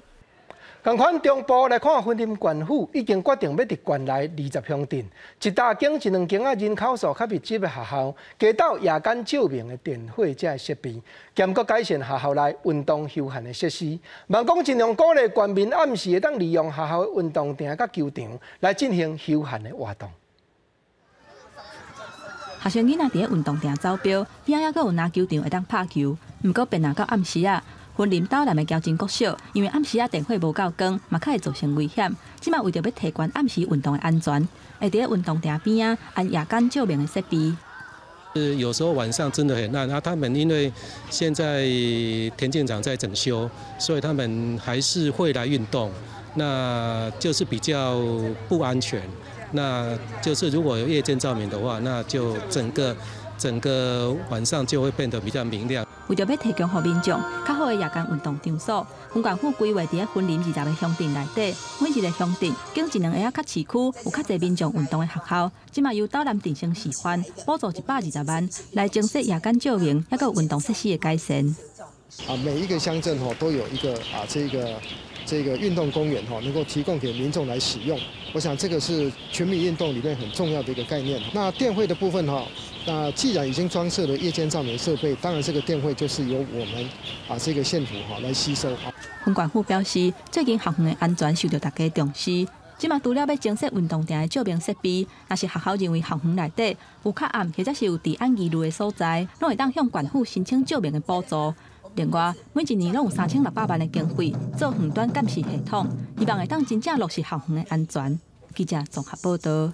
仝款中部來看，雲林縣府已經決定欲佇縣內20鄉鎮，一大間一兩間仔人口數較密集的學校，加鬥夜間照明的電火這个設備，兼閣改善學校內運動休閒的設施。望講盡量鼓勵縣民暗時會當利用學校的運動場佮球場來進行休閒的活動。學生囡仔佇咧運動場走飆，邊仔猶閣有籃球場會當拍球。毋過變若到暗時仔，雲林斗南的嶠真國小，因為暗時仔電火無夠光，嘛較會造成危險。這馬為著欲提懸暗時運動的安全，會佇咧運動場邊仔安夜間照明的設備。是有時候晚上真的很暗，啊，他們因為現在田徑場在整修，所以他們還是會來運動，那就是比較不安全。那就是如果有夜間照明的話，那就整個晚上就會變得比較明亮。為著欲提供予民眾較好的夜間運動場所，雲縣府規劃佇咧雲林20個鄉鎮內底，每一個鄉鎮揀一兩个仔較市區有較濟民眾運動的學校，這馬由斗南鎮先示範，補助120萬來增設夜間照明，猶閣有運動設施的改善。啊，每一個鄉鎮吼都有一個啊，這個運動公園吼，能夠提供給民眾來使用。我想這個是全民運動裡面很重要的一個概念。那電費的部分哈，那既然已經裝設了夜間照明設備，當然這個電費就是由我們啊這個縣府哈來吸收。雲縣府表示，最近學園的安全受著大家重視。這馬除了欲增設運動場的照明設備，若是學校認為校園內底有較暗或者是有治安疑慮的所在，攏會當向縣府申請照明的補助。另外，每一年攏有3600萬的經費做遠端監視系統，希望會當真正落實校園的安全。記者綜合報道。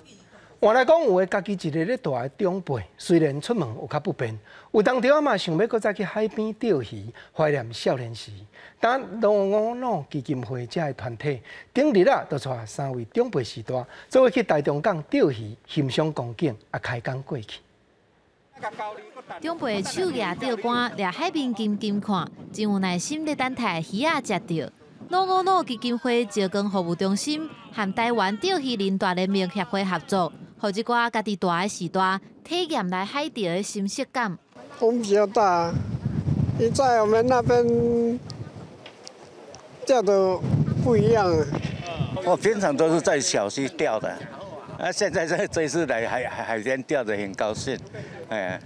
換來講，有的家己一个咧蹛的長輩，雖然出門有較不便，有當時嘛想欲閣再去海邊釣魚，懷念少年時。但老吾老基金會這个團體，頂日啊，就帶三位長輩序大，做伙去台中港釣魚，欣賞光景，啊開講過去。長輩手舉釣竿，掠海面金金看，真有耐心咧等待魚仔食著。老吾老基金會石岡服務中心和台灣釣魚人大聯盟協會合作，予這寡家己蹛的序大體驗來海釣的新鮮感。風比較大，你在我們那邊釣的不一樣。我平常都是在小溪釣的，啊，現在這次來海邊釣的很高興，哎，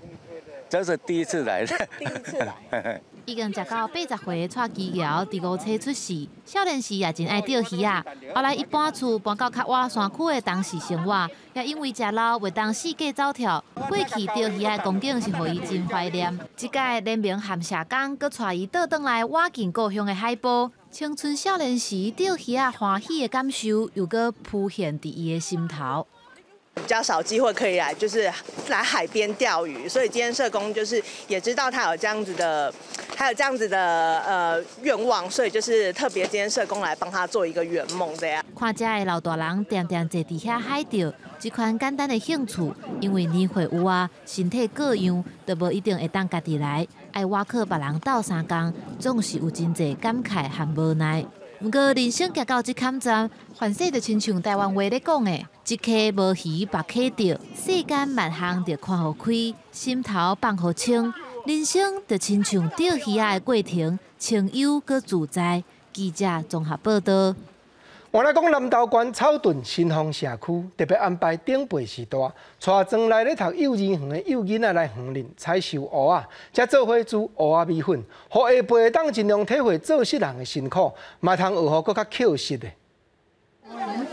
這是第一次來的。第一次來。已經食到80歲的蔡基瑤，佇五歲出世，少年時也真愛釣魚仔。後來伊搬厝搬到較倚山區的東勢生活，也因為食老袂當四界走跳，過去釣魚仔的光景是予伊真懷念。這擺聯盟和社工閣帶伊倒轉來倚近故鄉的海埔，青春少年時釣魚仔歡喜的感受，又閣浮現佇伊的心頭。比較少機會可以來，就是來海邊釣魚，所以今天社工就是也知道他有這樣子的，還有這樣子的願望，所以就是特別今天社工來幫他做一個圓夢這樣。看遮的老大人恬恬坐佇遐海釣，這款簡單的興趣，因為年歲有啊，身體各樣，都無一定會當家己來，愛倚靠別人鬥相共，總是有真濟感慨和無奈。毋過人生行到這坎站，凡勢就親像台灣話咧講的，一溪無魚別溪釣，世間萬項著看予開，心頭放予輕，人生就親像釣魚仔的過程，清幽閣自在。記者綜合報道。換來講，南投縣草屯新豐社區特別安排長輩序大，帶莊內咧讀幼兒園的幼囡仔來園裡採收芋仔，才做伙煮芋仔米粉，予下輩會當盡量體會做穡人的辛苦，嘛通學予閣較抾實的。哎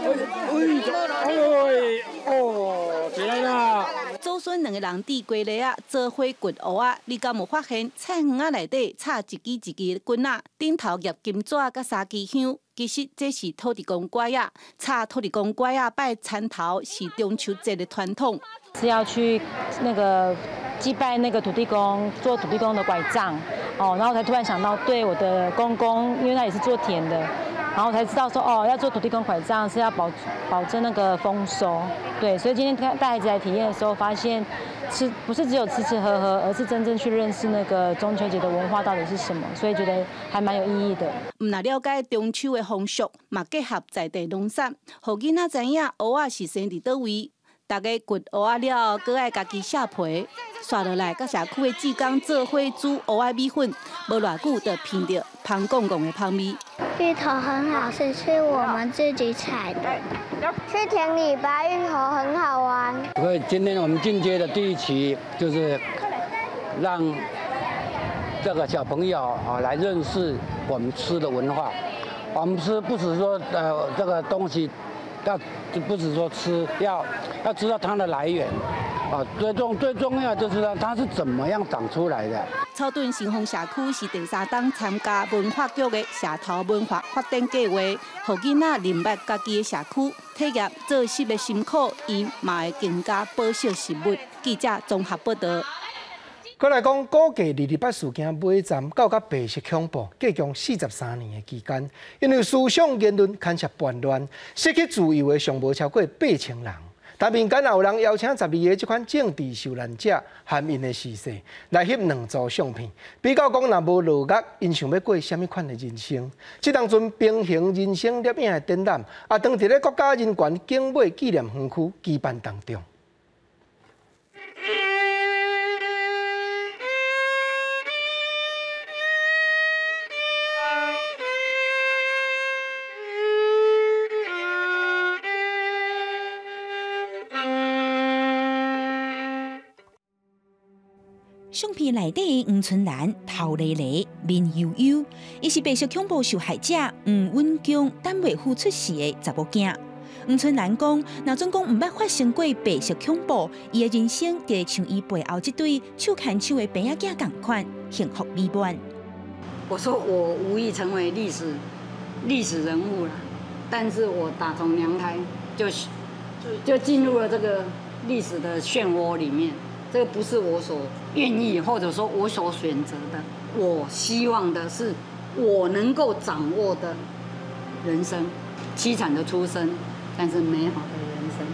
哦，起來啦！做孙两个人伫规篱仔做伙掘芋仔，你敢有发现菜园仔内底插一支一支的棍仔，顶头夹金纸佮三支香？其实这是土地公拐仔，插土地公拐仔拜田头是中秋节的传统。是要去那个祭拜那个土地公，做土地公的拐杖哦，然后才突然想到，对我的公公，因为他也是做田的，然后才知道说哦，要做土地公拐杖是要保证那个丰收，对，所以今天带孩子来体验的时候，发现吃不是只有吃吃喝喝，而是真正去认识那个中秋节的文化到底是什么，所以觉得还蛮有意义的。毋若了解中秋的风俗，嘛结合在地农产，予囡仔知影芋仔是生佇佗位。大家掘芋仔了后，阁爱家己削皮，煞落来，佮社区的志工做伙煮芋仔米粉，无偌久就闻著芳摃摃的芳味。芋头很好吃，是我们自己采的。去田里拔芋头很好玩。所以今天我们进阶的第一期就是让这个小朋友啊来认识我们吃的文化。我们吃不只是说这个东西。要不只说吃，要知道它的来源，啊，最重要就是说它是怎么样长出来的。草屯新丰社区是第三冬参加文化局的社头文化发展计划，予囡仔认捌家己的社区，体验做食的辛苦，𪜶嘛会更加保惜食物。记者综合报道。阁来讲，估计二二八事件尾站到佮白色恐怖，隔共43年的期间，因为思想言论牵涉叛乱，失去自由的上无超过8000人。但民间也有人邀请12个这款政治受难者含𪜶的辞世来翕两组相片，比较讲若无落狱，𪜶想欲过啥物款的人生？这当阵平行人生摄影的展览，也当伫咧国家人权警卫纪念园区举办当中。相片内底黄春兰头犁犁面忧忧，伊是白色恐怖受害者黄允恭、陈袂夫出世的查某囝。黄春兰讲，若准讲毋捌发生过白色恐怖，伊的人生就会像伊背后这对手牵手的平仔囝仝款，幸福美满。我说我无意成为历史人物了，但是我打从娘胎就进入了这个历史的漩涡里面。这个不是我所愿意，或者说我所选择的。我希望的是我能够掌握的人生，凄惨的出生，但是美好的人生。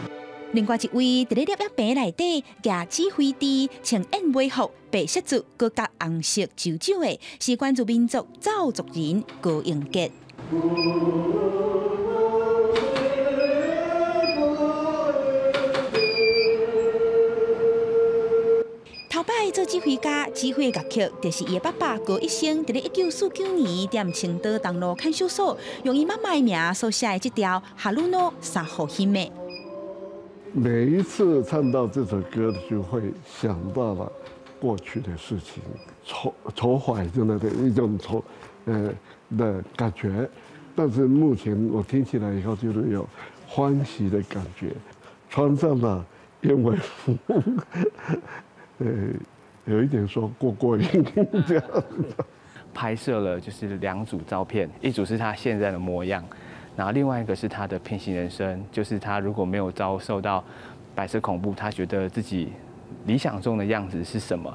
另外一位伫咧摄影棚内底举指挥箸，穿燕尾服、白色族，阁夹红色袖手的，是关注民族赵族人高英杰。头摆做指挥家，指挥的乐曲，就是伊的爸爸高一生伫咧1949年踮青岛东路看守所，用伊妈妈的名所写的这条《春の佐贺姫》。每一次唱到这首歌，就会想到了过去的事情，愁愁怀真的的一种愁，的感觉。但是目前我听起来以后，就是有欢喜的感觉，穿上了燕尾服。有一点说过过瘾这样子。拍摄了就是两组照片，一组是他现在的模样，然后另外一个是他的平行人生，就是他如果没有遭受到白色恐怖，他觉得自己理想中的样子是什么？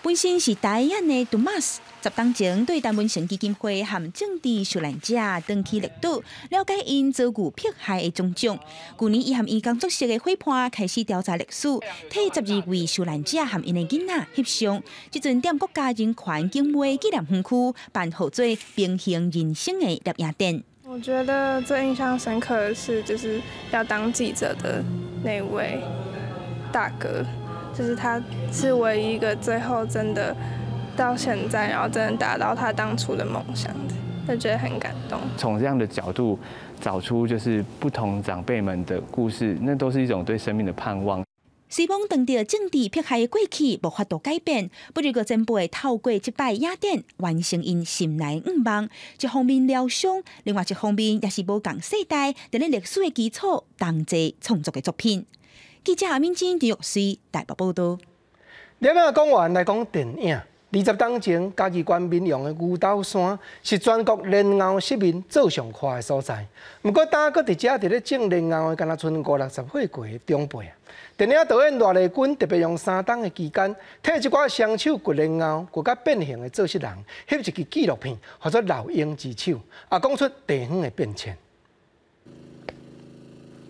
本身是台湾的杜马斯，10冬前对陈文成基金会和政治受难者转去绿岛，了解𪜶遭遇迫害的种种。去年，伊和伊工作室的伙伴开始调查历史，替12位受难者和𪜶的囡仔翕相。这阵踮国家人权警卫纪念园区办号做平行人生的摄影展。我觉得最印象深刻的是，就是要当记者的那位大哥。就是他是唯一一个最后真的到现在，然后真的达到他当初的梦想的，就觉得很感动。从这样的角度找出就是不同长辈们的故事，那都是一种对生命的盼望。雖罔當著政治迫害的過去無法度改變，不如閣前輩透過這擺影展完成𪜶心內願望。一方面療傷，另外一方面也是無仝世代佇咧歷史的基礎同齊創作的作品。記者阿敏珍、張玉穗台北報導。了尾講完來講電影。20冬前，嘉義縣民雄的牛斗山是全國蓮藕失眠做上快的所在。毋過，今閣佇遮佇咧種蓮藕的，敢若賰50、60歲過的長輩啊。電影導演賴麗君特別用3冬的期間，替這寡雙手掘蓮藕、掘甲變形的做穡人，翕一支紀錄片，號做《老鷹之手》，也講出地方的變遷。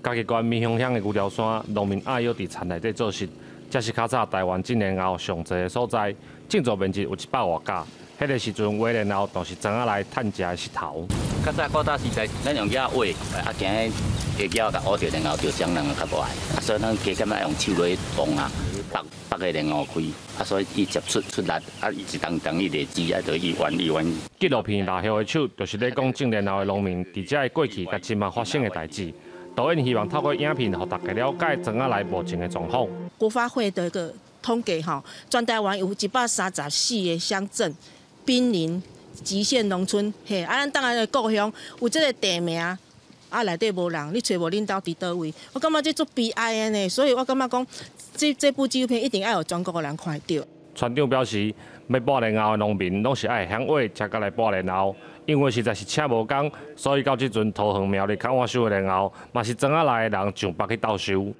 嘉義縣民雄鄉的牛寮山，農民阿友佇田內底做穡，這是較早台灣種蓮藕上濟的所在。種作面積有100外甲，彼个時陣挖蓮藕就是庄仔內趁食的食頭。較早古早時代，咱用攑挖，啊驚彼個攑仔共挖著蓮藕，著傷人較無愛，啊所以咱加減愛用手落去碰啊，拔拔个蓮藕開，啊所以伊接出出力，啊伊一冬冬伊會枝，啊就伊彎伊彎。紀錄片《老葉的手》就是咧講種蓮藕的農民佇遮的過去佮這馬發生的代誌。導演希望透過影片，予大家了解庄仔內目前的狀況。國發會的一個統計吼，全台灣有134個鄉鎮，瀕臨極限農村，嘿，啊，咱當來的故鄉有這个地名，啊，內底無人，你揣無恁兜佇佗位，我感覺這足悲哀的呢，所以我感覺講，這部紀錄片一定愛予全國的人看著。村長表示，欲拔蓮藕的農民攏是愛會曉挖，才敢來拔蓮藕，因為實在是請無工，所以到這陣桃園苗栗較晚收的蓮藕，嘛是莊仔內的人上北去鬥收。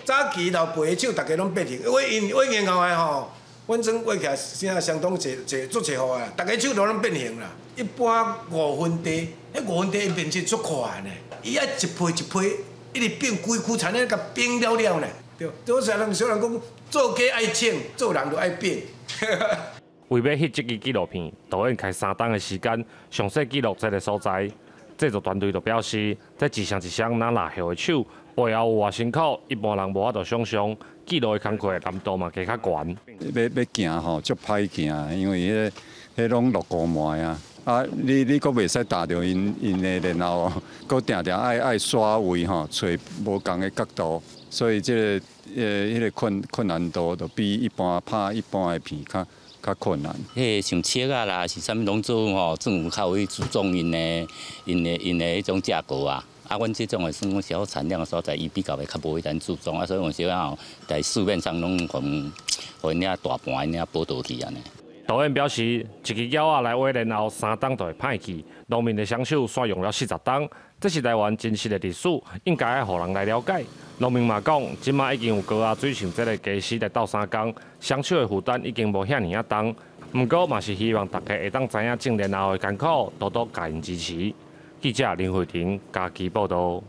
早期老輩的手，逐家攏變形，挖𪜶挖蓮藕的吼，反正挖起來真相當濟濟足濟戶啊，逐家手都攏變形啦。一般5分地，彼5分地面積足闊呢，伊愛一批一批，一直變規區田咧，共變了了呢。對，多少人小人講，做雞愛穿，做人就愛變。為欲翕這支紀錄片，導演開3冬的時間，詳細記錄這个所在。製作團隊就表示，這一雙一雙若老葉的手，背後有偌辛苦，一般人無法度想像。記錄的工課難度嘛加較懸。欲行吼，足歹行，因為彼攏落孤糜啊！啊，你閣袂使踏著𪜶的蓮藕，閣定定愛刷位吼，揣無仝的角度，所以這个彼个困難度就比一般拍一般的片較困難。彼个像切仔啦，是啥物攏做吼，政府較有去注重𪜶的彼種價格啊。啊，阮這種的算講小產量的所在，伊比較會較無彼陣注重啊，所以有時吼在市面上攏予𪜶遐大盤𪜶遐報倒去按呢。導演表示，一支枵仔來挖蓮藕，3冬就會歹去，農民的雙手煞用了40冬，這是台灣真實的歷史，應該愛予人來了解。農民嘛講，這馬已經有高壓水像這个家私來鬥相共，雙手的負擔已經無遐爾仔重。毋過嘛是希望大家會當知影種蓮藕的艱苦，多多共𪜶支持。記者林慧婷嘉義報導。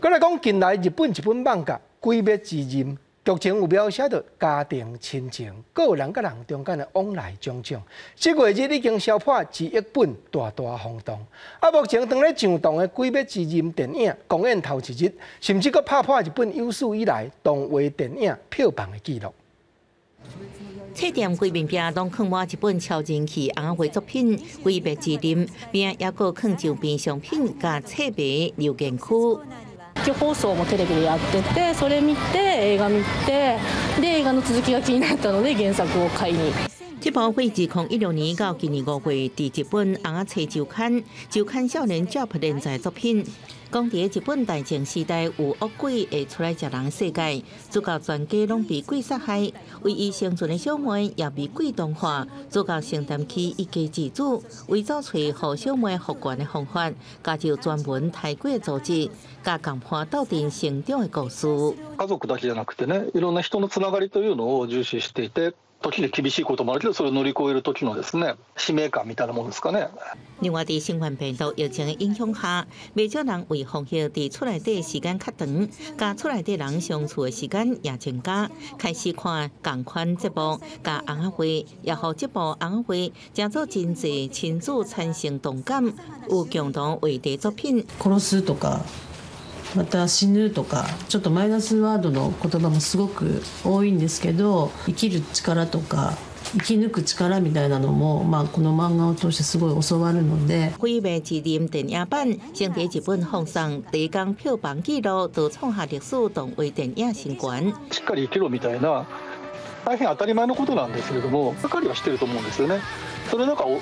閣來講，近來日本一本漫畫《鬼滅之刃》，劇情有描寫著家庭親情、個人佮人中間的往來種種。這月日已經銷破1億本，大大轟動。啊，目前當咧上檔的《鬼滅之刃》電影公演頭一日，甚至閣拍破日本有史以來動畫電影票房的紀錄。冊店規面壁攏囥滿一本超人氣尪仔畫作品《鬼滅之刃》，邊仔猶閣囥周邊商品佮冊迷留言區。放送もテレビでやってて、それ見て映画見て、で映画の続きが気になったので原作を買いに。這部畫2016年到今年5月，佇日本尪仔冊週刊《週刊少年 Jump》連載作品，講佇日本大正時代有惡鬼會出來食人世界，主角全家攏被鬼殺害，唯一生存的小妹也被鬼同化，主角承擔起一家之主，為咗揣予小妹復原的方法，加入專門刣鬼的組織，佮共伴鬥陣成長的故事。家族だけじゃなくてね、いろんな人のつながりというのを重視していて。時に厳しいこともあるけど、それを乗り越える時のですね、使命感みたいなものですかね。另外，佇新冠病毒疫情的影響下，袂少人為防疫佇厝內底時間較長，佮厝內底人相處的時間也增加，開始看仝款節目，佮尪仔畫，也予這部尪仔畫成做真濟親子產生同感，有共同話題作品。殺すとか、また死ぬとか、ちょっとマイナスワードの言葉もすごく多いんですけど、生きる力とか生き抜く力みたいなのも、まあ、この漫画を通してすごい教わるので。鬼滅之刃電影版先佇日本放送，第一工票房紀錄就創下歷史動畫電影新高。しっかり生きろみたいな大変当たり前のことなんですけれども、分かりはしてると思うんですよね。それなんかお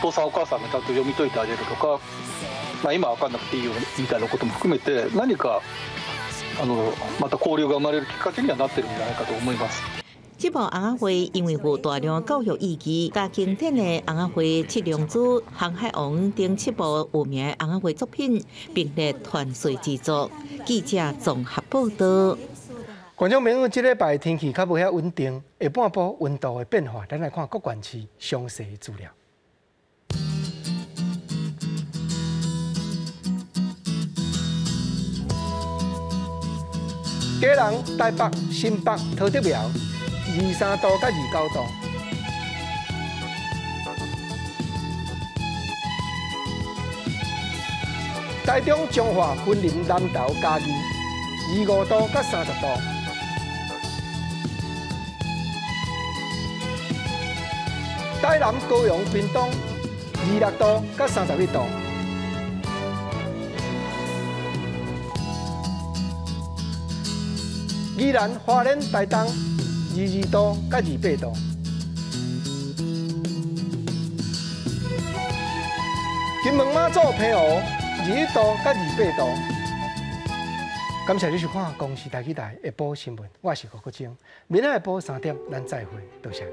父さんお母さんがちゃんと読み解いてあげるとか、まあ、今分かんなくていいよみたいなことも含めて、何かまた交流が生まれるきっかけにはなってるんじゃないかと思います。這部尪仔畫因為有大量教育意義，佮經典的尪仔畫《七龍珠》、《航海王》等七部有名的尪仔畫作品並列團隊製作。記者綜合報道。觀眾朋友，這禮拜天氣較無遐穩定，下半晡溫度的變化，咱來看各縣市詳細資料。基隆、台北、新北、桃竹苗，23度到29度。台中、彰化、雲林、南投、嘉義，25度到30度。台南、高雄、屏東，26度到31度。宜蘭、花蓮、台東，22度到28度。金門、馬祖、澎湖，21度到28度。感謝你收看《公視台語台》下晡新聞，我是郭國晶。明仔下晡3點，咱再會，多謝。